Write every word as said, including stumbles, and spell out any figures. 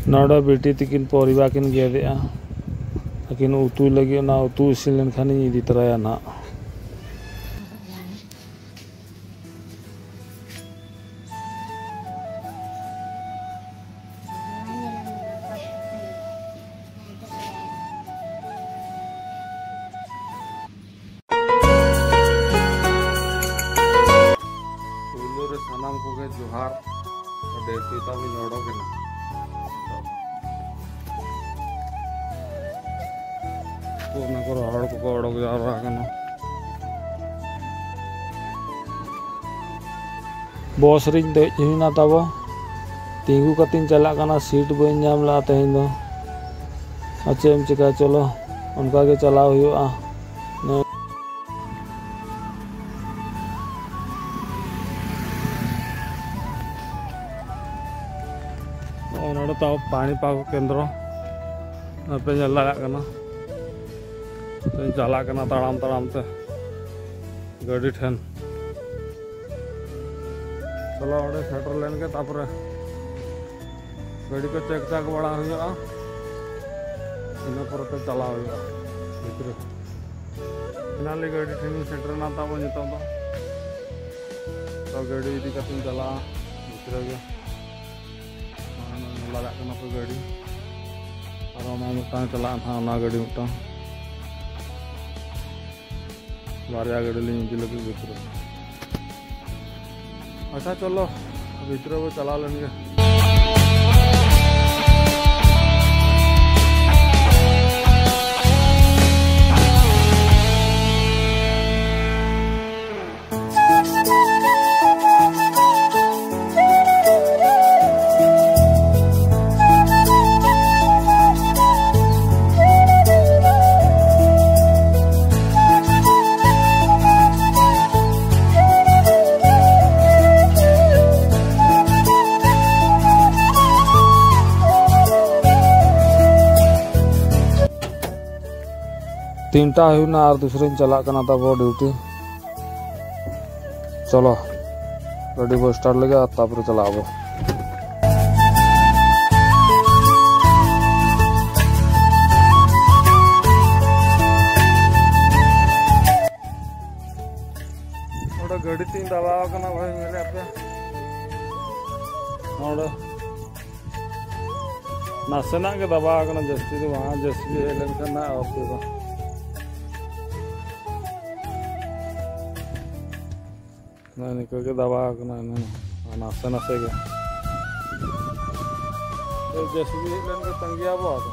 ᱱᱚᱰᱮ ᱵᱤᱴᱤ ᱛᱤᱠᱤᱱ ᱯᱚᱨᱤᱵᱟ ᱠᱤᱱ ᱜᱮᱫᱮᱜᱼᱟ᱾ ᱟᱹᱠᱤᱱ ᱩᱛᱩᱭ ᱞᱟᱹᱜᱤᱫ, ᱚᱱᱟ ᱩᱛᱩ ᱤᱥᱤᱱ ᱞᱮᱱᱠᱷᱟᱱᱤᱧ ᱤᱫᱤ ᱛᱚᱨᱟᱭᱟ ᱱᱟᱦᱟᱜ᱾ ᱯᱩᱭᱞᱩ ᱨᱮ ᱥᱟᱱᱟᱢ ᱠᱚᱜᱮ ᱡᱚᱦᱟᱨ᱾ ᱰᱮᱯᱤ ᱛᱟᱵᱚᱱ ᱚᱰᱚᱠ ᱮᱱᱟ᱾ ᱛᱚ, ᱚᱱᱟ ᱠᱚᱨᱮ ᱦᱚᱲ ᱠᱚᱠᱚ ᱚᱰᱚᱠ ᱡᱟᱣᱨᱟ ᱟᱠᱟᱱᱟ᱾ ᱵᱚᱥ ᱨᱤᱧ ᱫᱮᱡ ᱦᱩᱭᱱᱟ ᱛᱟᱵᱚ᱾ ᱛᱤᱸᱜᱩ ᱠᱟᱛᱮᱧ ᱪᱟᱞᱟᱜ ᱠᱟᱱᱟ, ᱥᱤᱴ ᱵᱟᱹᱧ ᱧᱟᱢ ᱞᱮᱜᱼᱟ ᱛᱮᱦᱮᱧ ᱫᱚ᱾ ᱟᱨ ᱪᱮᱫ ᱮᱢ ᱪᱤᱠᱟᱹᱭᱟ, ᱪᱚᱞᱚ, ᱚᱱᱠᱟ ᱜᱮ ᱪᱟᱞᱟᱣ ᱦᱩᱭᱩᱜᱼᱟ᱾ ᱱᱚᱜᱼᱚᱭ ᱱᱚᱰᱮ ᱛᱟᱵᱚ ᱯᱟᱱᱤᱯᱟᱠ ᱠᱮᱱᱫᱨᱚ, ᱟᱯᱮ ᱧᱮᱞ ᱫᱟᱲᱮᱭᱟᱜ ᱠᱟᱱᱟ᱾ ᱛᱚᱧ ᱪᱟᱞᱟᱜ ᱠᱟᱱᱟ ᱛᱟᱲᱟᱢ ᱛᱟᱲᱟᱢ ᱛᱮ ᱜᱟᱹᱰᱤ ᱴᱷᱮᱱ᱾ ᱪᱚᱞᱚ, ᱚᱸᱰᱮ ᱥᱮᱴᱮᱨ ᱞᱮᱱ ᱜᱮ, ᱛᱟᱯᱚᱨᱮ ᱜᱟᱹᱰᱤ ᱠᱚ ᱪᱮᱠ ᱪᱟᱠ ᱵᱟᱲᱟ ᱦᱩᱭᱩᱜᱼᱟ, ᱤᱱᱟᱹ ᱯᱚᱨᱮ ᱛᱮ ᱪᱟᱞᱟᱣ ᱦᱩᱭᱩᱜᱼᱟ ᱵᱷᱤᱛᱨᱤ᱾ ᱯᱷᱤᱱᱟᱞᱤ ᱜᱟᱹᱰᱤ ᱴᱷᱮᱱ ᱥᱮᱴᱮᱨ ᱮᱱᱟ ᱛᱟᱵᱚ ᱱᱤᱛᱚᱜ ᱫᱚ᱾ ᱛᱚ, ᱜᱟᱹᱰᱤ ᱤᱫᱤ ᱠᱟᱛᱮᱧ ᱪᱟᱞᱟᱜᱼᱟ ᱵᱷᱤᱛᱨᱤ ᱜᱮ᱾ ᱚᱱᱟ ᱧᱮᱞ ᱫᱟᱲᱮᱭᱟᱜ ᱠᱟᱱᱟ ᱯᱮ ᱜᱟᱹᱰᱤ᱾ ᱟᱨ ᱚᱱᱟ ᱢᱤᱫᱴᱟᱝ ᱪᱟᱞᱟᱜᱼᱟ ᱱᱟᱦᱟᱜ, ᱚᱱᱟ ᱜᱟᱹᱰᱤ ᱢᱤᱫᱴᱟᱝ᱾ ᱵᱟᱨᱭᱟ ᱜᱟᱹᱰᱤ ᱞᱤᱧ ᱤᱫᱤ ᱞᱟᱹᱜᱤᱫ ᱵᱷᱤᱛᱨᱤ᱾ ᱟᱪᱪᱷᱟ, ᱪᱚᱞᱚ, ᱵᱷᱤᱛᱨᱤ ᱵᱚ ᱪᱟᱞᱟᱣ ᱞᱮᱱ ᱜᱮ᱾ ᱛᱤᱱᱴᱟ ᱦᱩᱭᱱᱟ ᱟᱨ ᱫᱩᱥᱨᱟᱧ ᱪᱟᱞᱟᱜ ᱠᱟᱱᱟ ᱛᱟᱵᱚ ᱰᱤᱭᱩᱴᱤ᱾ ᱪᱚᱞᱚ, ᱜᱟᱹᱰᱤ ᱵᱚ ᱥᱴᱟᱨᱴ ᱞᱮᱜᱮ ᱟᱨ ᱛᱟᱯᱚᱨᱮ ᱪᱟᱞᱟᱜ ᱟᱵᱚ᱾ ᱫᱟᱵᱟᱣ ᱟᱠᱟᱱᱟ ᱵᱷᱟᱭ, ᱧᱮᱞᱮᱫ ᱯᱮ ᱱᱚᱰᱮ ᱱᱟᱥᱮᱱᱟᱜ ᱜᱮ ᱫᱟᱵᱟᱣ ᱟᱠᱟᱱᱟ, ᱡᱟᱹᱥᱛᱤ ᱫᱚ ᱵᱟᱝ᱾ ᱡᱟᱹᱥᱛᱤ ᱦᱮᱡ ᱞᱮᱱᱠᱷᱟᱱ ᱱᱟᱜ ᱚᱯᱷ ᱦᱩᱭᱩᱜᱼᱟ᱾ ᱱᱚᱜᱼᱚᱭ ᱱᱤᱝᱠᱟᱹ ᱜᱮ ᱫᱟᱵᱟᱣ ᱟᱠᱟᱱᱟ, ᱮᱱᱟᱝ ᱱᱟᱥᱮ ᱱᱟᱥᱮ ᱜᱮ᱾ ᱛᱚ ᱡᱮᱥᱤᱵᱤ ᱦᱮᱡ ᱞᱮᱱ ᱜᱮ ᱛᱟᱺᱜᱤᱭᱟᱵᱚ ᱟᱫᱚ᱾